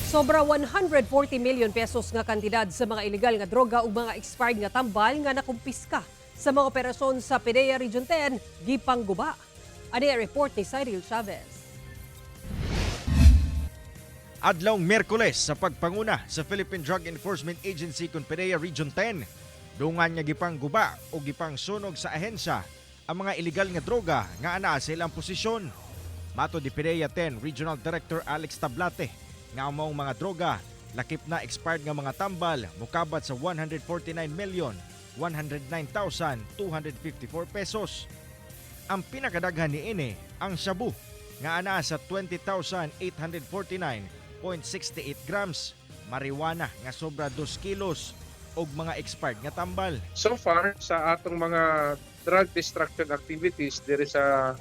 Sobra 140 million pesos nga kantidad sa mga ilegal nga droga ug mga expired nga tambal nga nakumpiska sa mga operasyon sa PDEA Region 10 gipangguba. Ani ang report ni Cyril Chavez. Adlawng Miyerkules sa pagpanguna sa Philippine Drug Enforcement Agency kon PDEA Region 10, dungan nga gipangguba o gipangsunog sa ahensya ang mga ilegal nga droga nga anaa sa ilang posisyon. Matod ni PDEA 10 Regional Director Alex Tablate nga ang maong mga droga, lakip na expired nga mga tambal, mukabat sa 149 million 109,254 pesos. Ang pinakadaghan niini ang shabu nga anaa sa 20,849.68 grams, marijuana nga sobra 2 kilos ug mga expired nga tambal. So far, sa atong mga drug destruction activities diri sa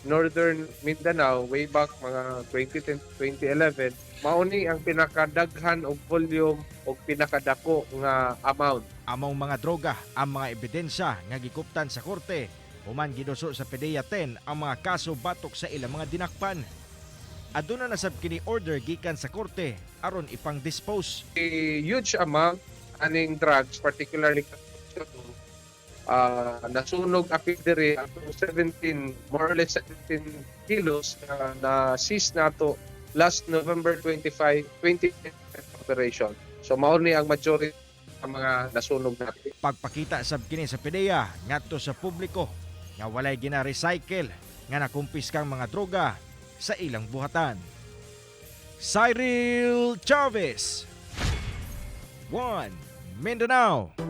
Northern Mindanao way back mga 2010, 2011, mao ni ang pinakadaghan og volume og pinakadako nga amount. Among mga droga ang mga ebidensya nga gikuptan sa korte human giduso sa PDEA 10 ang mga kaso batok sa ilang mga dinakpan. Aduna na sab kini order gikan sa korte aron ipang-dispose. A huge amount aning drugs, particularly nasunog apil diri atong 17, more or less 17 kilos na seize nato last November 25, 20 operation. So mao ni ang majority ang mga nasunog natin. Pagpakita sab kini sa PDEA ngadto sa publiko nga walay gina-recycle nga nakumpiskang mga droga sa ilang buhatan. Cyril Chavez, 1 Mindanao.